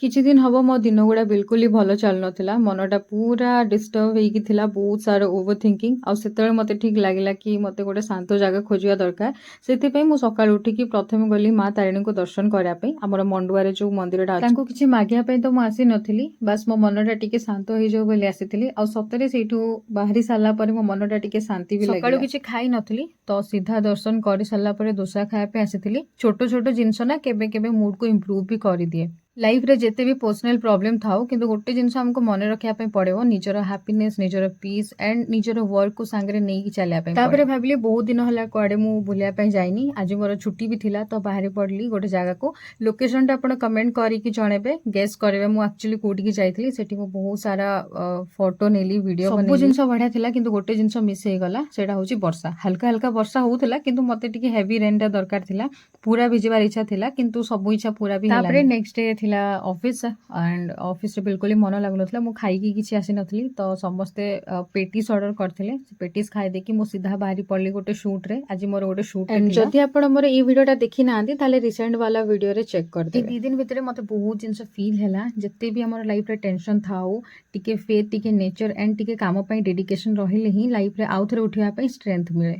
କିଛି ଦିନ ହବ ମୋ ଦିନ ଗୁଡ଼ା ବିଲକୁଲ ହି ଭଲ ଚାଲୁନଥିଲା। ମନଟା ପୁରା ଡିଷ୍ଟର୍ବ ହେଇକି ଥିଲା, ବହୁତ ସାରା ଓଭର ଥିଙ୍କିଂ। ଆଉ ସେତେବେଳେ ମୋତେ ଠିକ୍ ଲାଗିଲା କି ମୋତେ ଗୋଟେ ଶାନ୍ତ ଜାଗା ଖୋଜିବା ଦରକାର। ସେଥିପାଇଁ ମୁଁ ସକାଳୁ ଉଠିକି ପ୍ରଥମେ ଗଲି ମା ତାରିଣୀଙ୍କୁ ଦର୍ଶନ କରିବା ପାଇଁ, ଆମର ମଣ୍ଡୁଆରେ ଯୋଉ ମନ୍ଦିରଟା ଅଛି। ତାଙ୍କୁ କିଛି ମାଗିବା ପାଇଁ ତ ମୁଁ ଆସିନଥିଲି, ବାସ୍ ମୋ ମନଟା ଟିକେ ଶାନ୍ତ ହେଇଯାଉ ବୋଲି ଆସିଥିଲି। ଆଉ ସତରେ ସେଇଠୁ ବାହାରି ସାରିଲା ପରେ ମୋ ମନଟା ଟିକେ ଶାନ୍ତି ବି ସକାଳୁ ଲାଗିଲା। କିଛି ଖାଇ ନଥିଲି, ତ ସିଧା ଦର୍ଶନ କରି ସାରିଲା ପରେ ଦୋସା ଖାଇବା ପାଇଁ ଆସିଥିଲି। ଛୋଟ ଛୋଟ ଜିନିଷ ନା କେବେ କେବେ ମୁଡକୁ ଇମ୍ପ୍ରୁଭ୍ ବି କରିଦିଏ। ଲାଇଫରେ ଯେତେ ବି ପର୍ସନାଲ ପ୍ରୋବ୍ଲେମ ଥାଉ, କିନ୍ତୁ ଗୋଟେ ଜିନିଷ ଆମକୁ ମନେ ରଖିବା ପାଇଁ ପଡ଼ିବ, ନିଜର ହାପିନେସ୍, ନିଜର ପିସ୍ ଆଣ୍ଡ ନିଜର ୱାର୍କକୁ ସାଙ୍ଗରେ ନେଇକି ଚାଲିବା ପାଇଁ। ତାପରେ ଭାବିଲି, ବହୁତ ଦିନ ହେଲା କୁଆଡ଼େ ମୁଁ ବୁଲିବା ପାଇଁ ଯାଇନି। ଆଜି ମୋର ଛୁଟି ବି ଥିଲା, ତ ବାହାରି ପଡ଼ିଲି ଗୋଟେ ଜାଗାକୁ। ଲୋକେସନଟା ଆପଣ କମେଣ୍ଟ କରିକି ଜଣେଇବେ, ଗେସ୍ କରିବେ ମୁଁ ଆକ୍ଚୁଆଲି କୋଉଠିକି ଯାଇଥିଲି। ସେଠି ମୁଁ ବହୁତ ସାରା ଫଟୋ ନେଲି, ଭିଡ଼ିଓ। ସବୁ ଜିନିଷ ବଢ଼ିଆ ଥିଲା, କିନ୍ତୁ ଗୋଟେ ଜିନିଷ ମିସ୍ ହେଇଗଲା, ସେଇଟା ହେଉଛି ବର୍ଷା। ହାଲକା ହାଲକା ବର୍ଷା ହଉଥିଲା, କିନ୍ତୁ ମୋତେ ଟିକେ ହେଭି ରେନ୍ଟା ଦରକାର ଥିଲା। ପୁରା ଭିଜିବାର ଇଚ୍ଛା ଥିଲା, କିନ୍ତୁ ସବୁ ଇଚ୍ଛା ପୁରା ବି। ତାପରେ ନେକ୍ସଟ ଡେ ଥିଲା ଅଫିସ୍ ଆଣ୍ଡ ଅଫିସରେ ବିଲକୁଲ ହିଁ ମନ ଲାଗୁନଥିଲା। ମୁଁ ଖାଇକି କିଛି ଆସିନଥିଲି, ତ ସମସ୍ତେ ପେଟିସ୍ ଅର୍ଡର କରିଥିଲେ। ସେ ପେଟିସ୍ ଖାଇ ଦେଇକି ମୁଁ ସିଧା ବାହାରି ପଡ଼ିଲି ଗୋଟେ ସୁଟ୍ରେ। ଆଜି ମୋର ଗୋଟେ ସୁଟ୍। ଯଦି ଆପଣ ମୋର ଏଇ ଭିଡ଼ିଓଟା ଦେଖି ନାହାନ୍ତି, ତାହେଲେ ରିସେଣ୍ଟ ବାଲା ଭିଡ଼ିଓରେ ଚେକ୍ କରିଦେବେ। ଏଇ 2 ଦିନ ଭିତରେ ମୋତେ ବହୁତ ଜିନିଷ ଫିଲ୍ ହେଲା। ଯେତେ ବି ଆମର ଲାଇଫରେ ଟେନସନ୍ ଥାଉ, ଟିକେ ଫେଥ୍, ଟିକେ ନେଚର ଆଣ୍ଡ ଟିକେ କାମ ପାଇଁ ଡେଡିକେସନ୍ ରହିଲେ ହିଁ ଲାଇଫରେ ଆଉ ଥରେ ଉଠିବା ପାଇଁ ଷ୍ଟ୍ରେନ୍ଥ ମିଳେ।